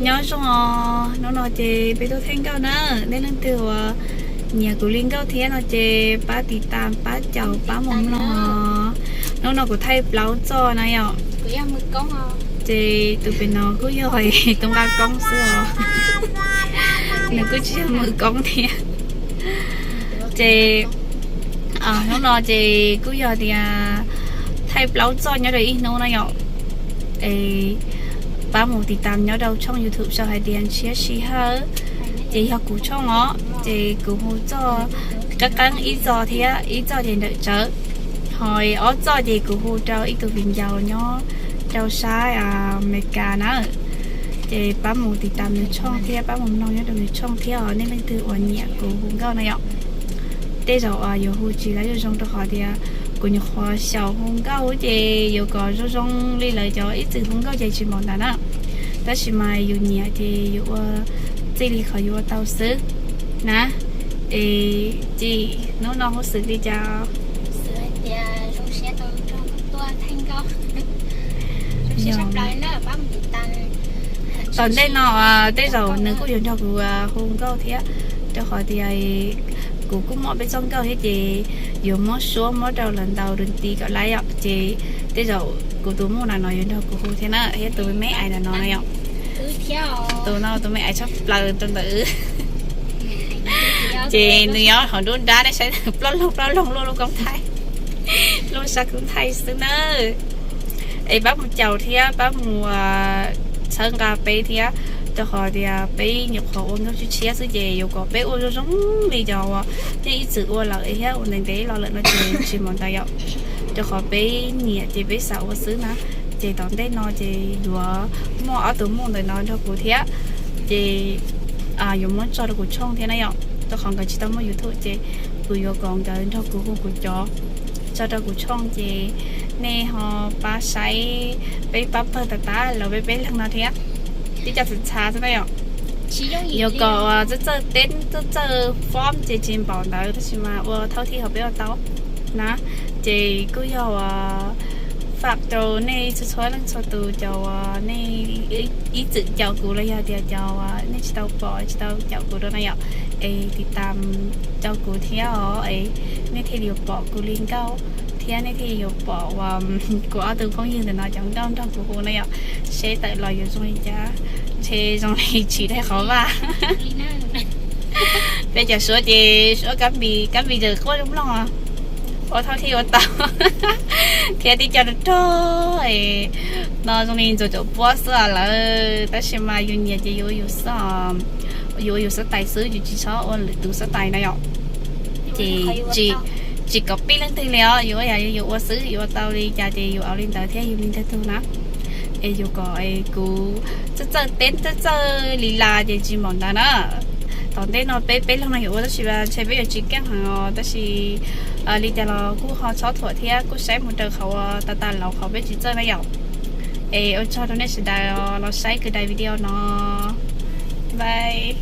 Nyob zoo os, hnub no ces peb tuaj thaij nkauj na. Nej leej twg uas nyiam kuv li nkauj thiab no ces pab tiv tas, pab caum, pab mus mloog os. Hnub no kuv thaij plaub txoj na yom. Ces tus pem no kuj yog tus nqa koob xwb os, nws kuj tsis yog mus koob thiab. Ces hnub no ces kuj yog tias thaij plaub txoj nyob rau ib hnub na yom. Es pab mus tiv tas nyob rau tshooj YouTube sau hais tias Ntshiab Sij Hawm, ces yog kuv tshooj os. Ces kuv hu txoj qeeb qeeb ib txoj thiab ib txoj ces nrawm tsawv, ho ob txoj ces kuv hu rau ib tug viv ncaus nyob rau sab Amelikas na. Ces pab mus tiv tas nws tshooj thiab pab mus mloog nyob rau nws tshooj thiab os, nej leej twg uas nyiam kuv hu nkauj na yom. Tej zaum yuav hu tsis tau zoo zoo rau qhov tias kuv nyuam qhuav xyaum hu nkauj ces yuav kom zoo zoo li lawv cov ib txwm hu nkauj ces tsis npaum ntawd na. Tab sis mas yus nyiam ces yuav ua txij li qhov yuav ua tau xwb na. Es ces hnub no hu xwm li cas? Tom ntej no tej zaum nws kuj yuav nrog kuv hu nkauj thiab, rau qhov tias kuv kuj muaj peb txoj nkauj thiab ces yuav muab suab muab rau lawv ntaus rau nti kom laib yom. Ces tej zaum kuv tus muam na no yuav nrog kuv hu thiab na, thiab tus me me ais na no na yom. Tus no tus me ais tshaj plaws rau ntawm wb. Ces nws nyob hauv nruab nrab, nej saib nws ploj loog ploj loog luaj lub koob thaij, luaj sab koob thaij xwb nawb. Es pab mus caum thiab pab mus txhawb nqa peb thiab, rau qhov tias peb nyuam qhuav ua nkauj tshiab tshiab xwb ces yuav kom peb ua zoo zoo li cov uas nej ib txwm ua lawm thiab ua ntev ntev los lawm no ces tsis npaum ntawd yom. Rau qhov peb nyiam ces peb xav ua xwb na. Ces tom ntej no ces yuav muaj ob tug muam ntawm no nrog kuv thiab, ces yuav muab tso rau kuv tshooj thiab na yom. Rau qhov nkawd tsis tau muaj YouTube ces kuv yuav kom nkawd nrog kuv hu kuv cov tso rau kuv tshooj ces nej ho pab saib, peb pab pawg tas tas los peb peb leeg no thiab. Tib co txhav txhav xwb na yom. Yuav kom txawj txawj teb txawj txawj fob ces tsis npaum ntawd tab sis mas ua thauj thij hauv peb ua tau na. Ces kuj yog uas fam rau nej txhua txhua leej txhua tus cov uas nej ib txwm caum kuv los yog tias cov uas nej tsis tau pom tsis tau caum kuv rau na yom, es tiv tas rau kuv thiab os, es nej thiaj li yuav pom kuv li nkauj thiab nej thiaj li yuav pom uas kuv ob tug phooj ywg ntawm no cov nkauj nrog kuv hu na yom, seb tawm los yuav zoo li cas, ntshe zoo li tsis daig qhov vaj. Peb cov suab ces suab kab npis, kab npis yawm quaj zoo mloog, ua thauj thij ua tau thiab tib co rog rog no zoo li ntxuav cov puab xwb lawm, tab sis mas yus nyiam ces yus ua yus xwb, yus ua yus xab tais xwb, yus tsis txhob ua lwm tus xab tais na yom. Ces tsis kom pib leej twg li os, yus ua yam yus ua xwb, yus ua tau li cas ces yus ua li ntawd thiab yus li ntawd tug na. Es yus kom kuv txawj txawj teb txawj txawj li las ces tsis npaum ntawd na. Tom ntej no peb peb leeg no yuav ua tab sis ntshe peb yuav tsis keej heev os, tab sis li cas los kuj ho txhob thuam thiab kuj saib mus raws qhov uas tas tas laus qhov peb tsis txawj na yom. Es ua tsaug rau nej sawv daws los saib kuv daim video no, bye.